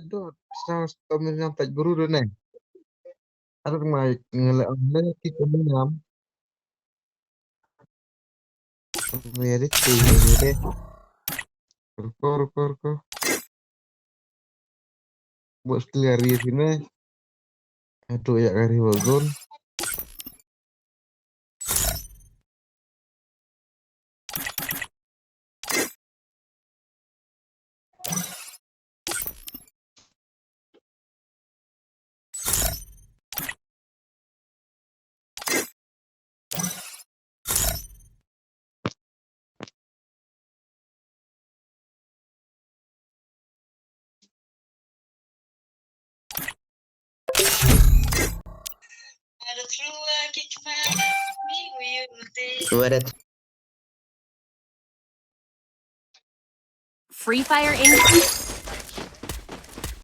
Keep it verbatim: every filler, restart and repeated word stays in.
Dot, sa stom yang tak buru deh, neh. Ada mai ngele online ki kami ngam. Ngeri ti ngeri deh. Ruko, ruko, ruko. Buat sekali hari sini. Aduh, ya kari wagon. What? Free Fire Inc.